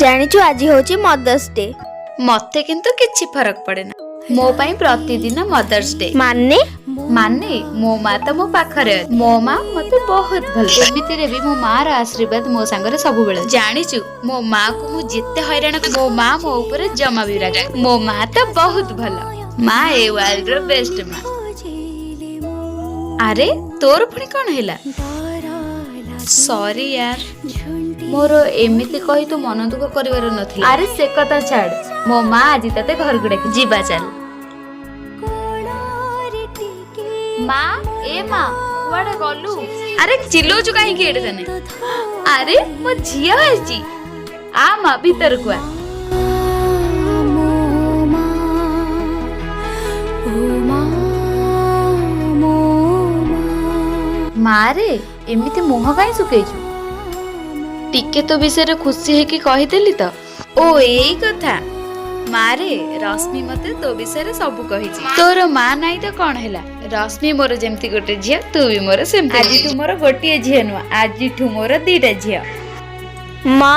ଜାଣିଛୁ, ଆଜି ହଉଛି ମଦର୍ସ ଡେ। ମତେ କିନ୍ତୁ କିଛି ଫରକ ପଡେ ନା। ମୋ ପାଇଁ ପ୍ରତିଦିନ ମଦର୍ସ ଡେ। ମାନେ? ମାନେ ମୋ ମା ତ ମୋ ପାଖରେ ଅଛି। ମୋ ମା ମତେ ବହୁତ ଭଲ ପାଏ। ଏମିତିରେ ବି ମୋ ମା ର ଆଶୀର୍ବାଦ ମୋ ସାଙ୍ଗରେ ସବୁବେଳେ ଅଛି। ଜାଣିଛୁ, ମୋ ମା କୁ ମୁଁ ଯେତେ ହଇରାଣ କରେ, ମୋ ମା ମୋ ଉପରେ ଜମା ବି ରାଗେ। ମୋ ମା ତ ବହୁତ ଭଲ ମା, ଏ ୱାର୍ଲଡ ର ବେଷ୍ଟ ମା। ଆରେ, ତୋର ପୁଣି କଣ ହେଲା? ସରି ୟାର, ମୋର ଏମିତି କହି ତୁ ମନ ଦୁଃଖ କରିବାର ନଥିଲା। ଆରେ, ସେ କଥା ଛାଡ, ମୋ ମା ଆଜି ତତେ ଘରକୁ ଡାକି। ଯିବା ଚାଲ। ମା, ଏ ମା, କୁଆଡେ ଗଲୁ? ଆରେ, ଚିଲଉଛୁ କାହିଁକି ଏଠି ତାନେ? ଆରେ, ମୋ ଝିଅ ଆସିଛି। ଆ ମା, ଭିତରକୁ ଆ। ମାରେ, ଏମିତି ମୁହଁ କାହିଁ ଶୁଖେଇଛୁ? ଟିକେ ତୋ ବିଷୟରେ ଖୁସି ହେଇକି କହିଦେଲି ତ। ଓ, ଏଇ କଥା। ମାରେ, ରଶ୍ମି ମତେ ତୋ ବିଷୟରେ ସବୁ କହିଛି। ତୋର ମା ନାହିଁ ତ କଣ ହେଲା, ରଶ୍ମି ମୋର ଯେମିତି ଗୋଟେ ଝିଅ, ତୁ ବି ମୋର ସେମିତି। ଆଜିଠୁ ମୋର ଗୋଟିଏ ଝିଅ ନୁହଁ, ଆଜିଠୁ ମୋର ଦିଟା ଝିଅ। ମା,